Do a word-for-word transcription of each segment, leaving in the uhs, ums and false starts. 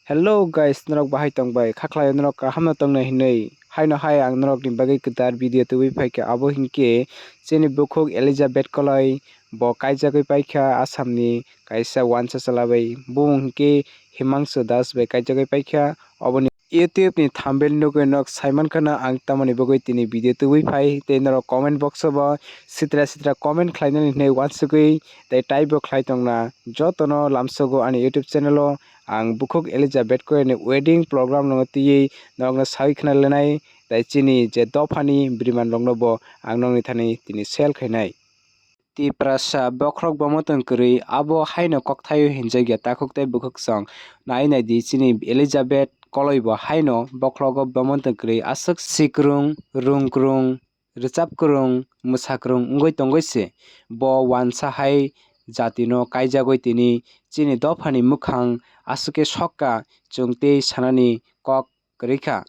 Hello guys, norok bahai tong bai? Kha khlai norok kaham no tong nai hinwi. Haino hai ang norok ni bagwi kwtal video tubui phaikha, abo hinkhe chini bukhuk Elizabeth Koloi bo kaijagwi paikha Assam ni kaisa wansa chwla bai. Bumung hinkhe Himangshu Das bai kaijagwi paikha. Oboni YouTube ni thumbnail nugwi nok saiman khana ang tamoni bagwi tini video tubui phai, tei norok comment box o bo sitra sitra comment khlainani hinwi uansugwi tei taibo khlai tongna. Jotono lamsogo ani YouTube channel o ang bukhuk Elizabeth Koloi ni wedding program no twiwi norokno sawi khna lenai, tei chini je dophani bwrwiman rokno bo ang nokni thani tini share khainai. Tiprasa bokhorok bamotong kwrwi abo haino kokthaio hinjakya takhuk tei bukhuk song. Nai naidi chini Elizabeth Koloi bo haino bokhorogo bamotong kwrwi aswk sikrung, rungkrung, rwchapkrung, mwsakrung wngwi tongwi se. Bo wansa hai jatino kaijagwi tini chini dophani mwkhang aswk khe sokka chwng tei sanani kok kwrwi kha.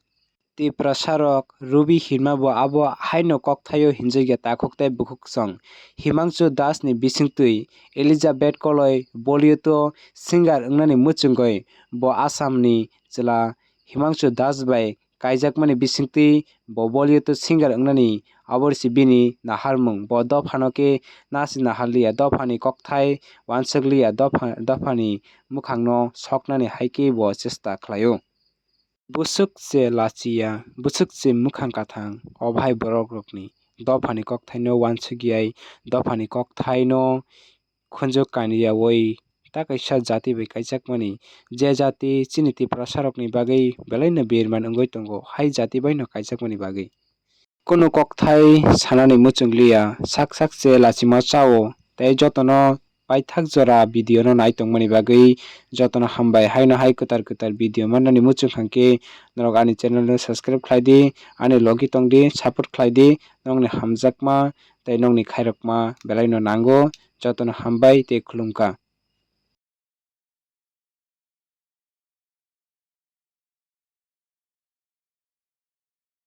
Tiprasarok Ruby hinma bo abo haino kokthaio hinjakya takhuk tei bukhuk song. Himangshu Das ni bisingtwi Elizabeth Koloi Bollywood o singer wngnani muchungwi bo Assam ni chwla Himangshu Das bai kaijakmani bisingtwi bo Bollywood o singer wngnani abo se bini naharmung. Bo dophano khe nasi naharliya, dophani kokthai wansukliya, dopha-, dophani mwkhangno soknani hai khe bo chesta khlaio. Bwswk se lachiya, bwswk se mwkhang kathang, o bahai borok rokni dophani kokthaino wansukya, dophani kokthaino khunju kaniyawi ta kaisa jati bai kaijakmani, je jati chini Tiprasa rokni bagwi belaino birman wngwi tongo, hai jati baino kaijakmani bagwi. Kunu kokthai sanani muchungliya, sak sak se lachima chao, tei jotono paithak jora video no nai tongmani bagwi jotono hambai. Haino hai kwtal kwtal video mannani muchung khankhe norok ani channel no subscribe khlai di, ani logi tong di, support khlai di, nokni hamjakma tei nokni khairokma belaino nango, jotono hambai tei khulumkha.